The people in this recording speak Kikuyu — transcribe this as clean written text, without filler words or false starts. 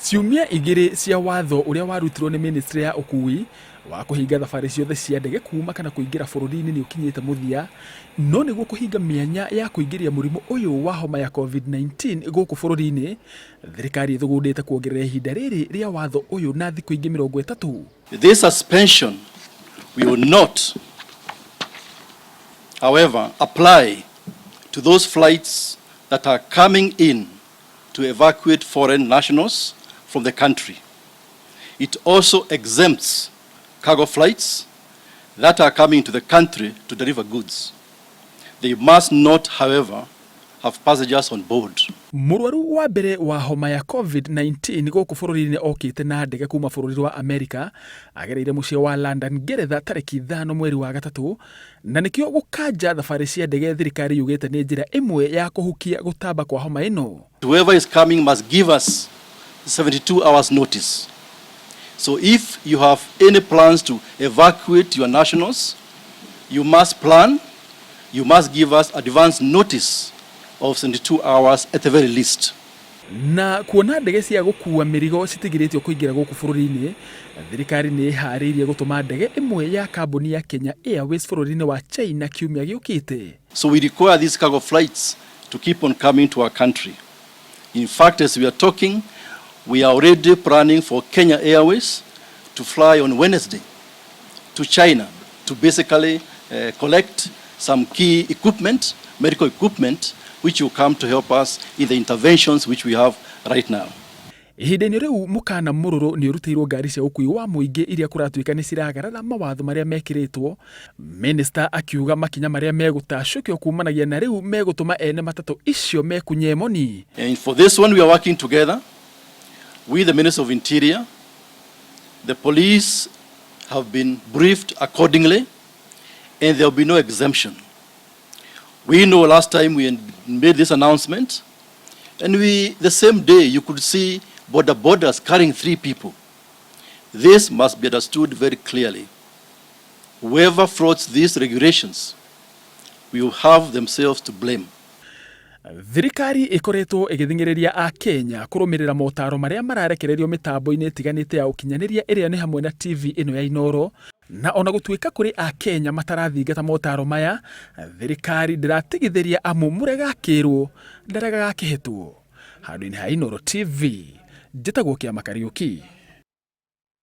Ciumia igĩrĩ cia watho ũrĩa warutirwo nĩ ministry ya ũkui wa kũhinga thabarĩ ciothe cia ndege kuma kana kũingĩra bũrũri-inĩ nĩ ũkinyĩte mũthia, no nĩguo kũhinga mĩanya ya kũingĩria mũrimũ ũyũ wa homa ya COVID-19 gũkũ bũrũri-inĩ, thirikari ĩthugundĩte kuongerera ihinda rĩrĩ rĩa watho ũyũ na thikũ ingĩ 30. This suspension will not, however, apply to those flights that are coming in to evacuate foreign nationals from the country. It also exempts cargo flights that are coming to the country to deliver goods. They must not, however, have passengers on board. Mũrwaru wa mbere wa homa ya COVID-19 gũkũ bũrũri-inĩ okĩte na ndege kuma bũrũri wa Amerika agereire mũciĩ wa London, Ngeretha, tarĩki 5 mweri wa gatatũ, na nĩkĩo gũkanja thabarĩ cia ndege thirikari yugĩte nĩ njĩra ĩmwe ya kũhukia gũtamba kwa homa ĩno. Whoever is coming must give us 72 hours notice. So if you have any plans to evacuate your nationals, you must plan, you must give us advance notice of 72 hours at the very least. Na kuona ndege cia gũkua mĩrigo citigirĩtio kũingĩra gũkũ bũrũri-inĩ, thirikari nĩ ĩharĩirie gũtũma ndege ĩmwe ya kambuni ya Kenya Airways bũrũri-inĩ wa China kiumia gĩũkĩte. So we require these cargo flights to keep on coming to our country. In fact, as we are talking, we are already planning for Kenya Airways to fly on Wednesday to China to basically collect some key equipment, medical equipment, which will come to help us in the interventions which we have right now. Ihinda-inĩ rĩu, mũkana mũrũrũ nĩ ũrutĩirwo ngari cia ũkui wa mũingĩ iria kũratuĩka nĩ ciragarara mawatho marĩa mekĩrĩtwo, minista akiuga makinya marĩa megũtacũkio kumanagia na rĩu megũtũma ene matatũ icio mekunye moni. And for this one, we are working together with the Minister of Interior. The police have been briefed accordingly, and there will be no exemption. We know last time we made this announcement, and the same day you could see boda bodas carrying three people. This must be understood very clearly. Whoever flouts these regulations will have themselves to blame. Thirikari ĩkoretwo ĩgĩthing'ĩrĩria Akenya kũrũmĩrĩra motaro marĩa mararekererio mĩtambo-inĩ ĩtiganĩte ya ũkinyanĩria, ĩrĩa nĩ hamwe na TV ĩno ya Inooro. Na ona gũtuĩka kũrĩ Akenya matarathingata motaro maya, thirikari ndĩratigithĩria, amu mũrega akĩrwo ndaregaga akĩhĩtwo. Handũ-inĩ ha Inooro TV, njĩtagwo Kĩama Kariũki.